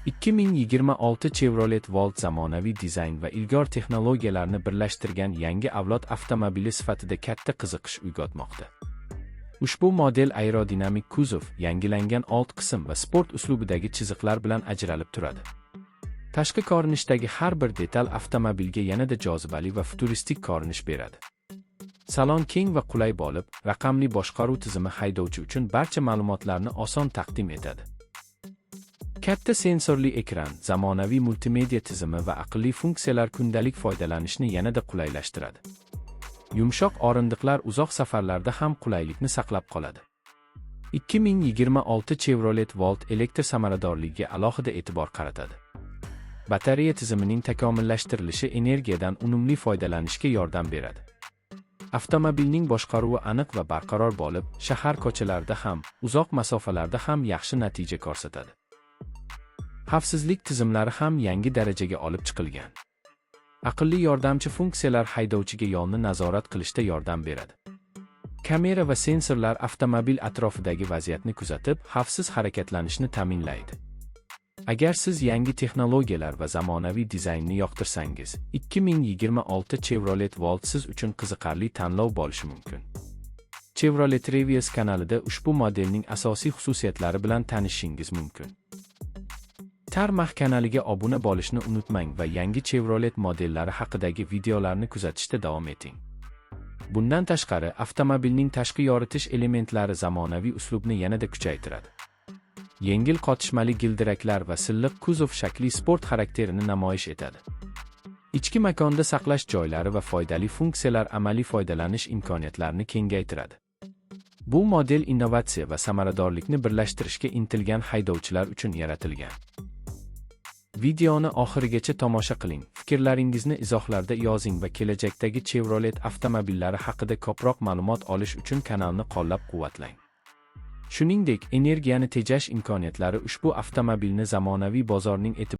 2026 Chevrolet Volt zamonaviy dizayn va ilg'or texnologiyalarni birlashtirgan yangi avlod avtomobili sifatida katta qiziqish uyg'otmoqda. Ushbu model aerodinamik kuzov, yangilangan old qism va sport uslubidagi chiziqlar bilan ajralib turadi. Tashqi ko'rinishdagi har bir detal avtomobilga yanada jozibali va futuristik ko'rinish beradi. Salon keng va qulay bo'lib, raqamli boshqaruv tizimi haydovchi uchun barcha ma'lumotlarni oson taqdim etadi. Katta sensorli ekran, zamonaviy multimedia tizimi va aqlli funksiyalar kundalik foydalanishni yanada qulaylashtiradi. Yumshoq o'rindiqlar uzoq safarlarda ham qulaylikni saqlab qoladi. 2026 Chevrolet Volt elektr samaradorligiga alohida e'tibor qaratadi. Batareya tizimining takomillashtirilishi energiyadan unumli foydalanishga yordam beradi. Avtomobilning boshqaruvi aniq va barqaror bo'lib, shahar ko'chalarida ham, uzoq masofalarda ham yaxshi natija ko'rsatadi. Xavfsizlik tizimlari ham yangi darajaga olib chiqilgan. Aqlli yordamchi funksiyalar haydovchiga yo'lni nazorat qilishda yordam beradi. Kamera va sensorlar avtomobil atrofidagi vaziyatni kuzatib, xavfsiz harakatlanishni ta'minlaydi. Agar siz yangi texnologiyalar va zamonaviy dizaynni yoqtirsangiz, 2026 Chevrolet Volt siz uchun qiziqarli tanlov bo'lishi mumkin. Chevrolet Reviews kanalida ushbu modelning asosiy xususiyatlari bilan tanishishingiz mumkin. Tarmah kanaliga obuna bo'lishni unutmang va yangi Chevrolet modellari haqidagi videolarni kuzatishda davom eting. Bundan tashqari, avtomobilning tashqi yoritish elementlari zamonaviy uslubni yanada kuchaytiradi. Yengil qotishmali gildiraklar va silliq kuzov shakli sport xarakterini namoyish etadi. Ichki makonda saqlash joylari va foydali funksiyalar amaliy foydalanish imkoniyatlarini kengaytiradi. Bu model innovatsiya va samaradorlikni birlashtirishga intilgan haydovchilar uchun yaratilgan. Videoni oxirigacha tomosha qiling, fikrlaringizni izohlarda yozing va kelajakdagi Chevrolet avtomobillari haqida ko'proq ma'lumot olish uchun kanalni qo'llab-quvvatlang. Shuningdek, energiyani tejash imkoniyatlari ushbu avtomobilni zamonaviy bozorning e'tibor